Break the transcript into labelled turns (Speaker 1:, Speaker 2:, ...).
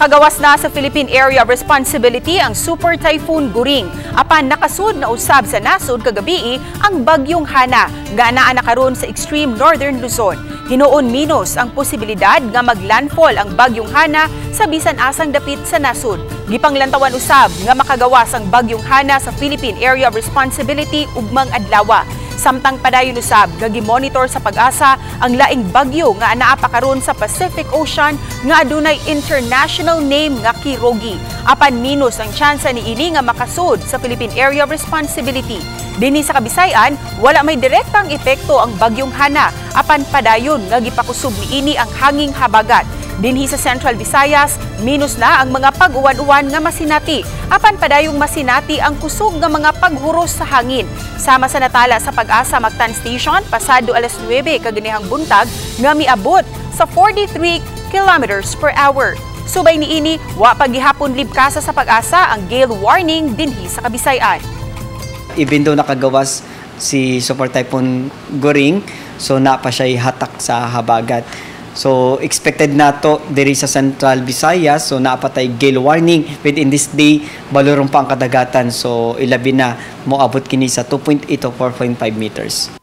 Speaker 1: Nakagawas na sa Philippine Area of Responsibility ang Super Typhoon Goring. Apan nakasud na usab sa nasod kagabii ang bagyong Hana nga naa na karon sa extreme northern Luzon. Hinuon minus ang posibilidad nga maglandfall ang bagyong Hana sa bisan asang dapit sa nasod. Gipanglantawan usab nga makagawas ang bagyong Hana sa Philippine Area of Responsibility ugmang adlawa. Samtang padayon usab nga gimonitor sa PAGASA ang laing bagyo nga anaa pa karon sa Pacific Ocean nga adunay international name nga Kirogi. Apan minus ang tsansa niini nga makasud sa Philippine Area of Responsibility. Dinhi sa Kabisayan, wala may direktang epekto ang bagyong Hana, apan padayon nga gipakusog niini ang hanging habagat. Dinhi sa Central Visayas, minus na ang mga pag-uwan-uwan nga masinati. Apan padayong masinati ang kusog nga mga paghuros sa hangin. Sama sa natala sa PAGASA Mactan Station, pasado alas 9 kaganihang buntag nga miabot sa 43 kilometers per hour. Subay niini, wa pa gihapon libkasa sa PAGASA ang gale warning dinhi sa Kabisayan.
Speaker 2: Even though nakagawas si Super Typhoon Goring, so naa pa siya hatak sa habagat. So expected nato diri sa Central Visayas, so naa pa tay gale warning within this day, baloron pa ang kadagatan. So ilabi na moabot kini sa 2.8 to 4.5 meters.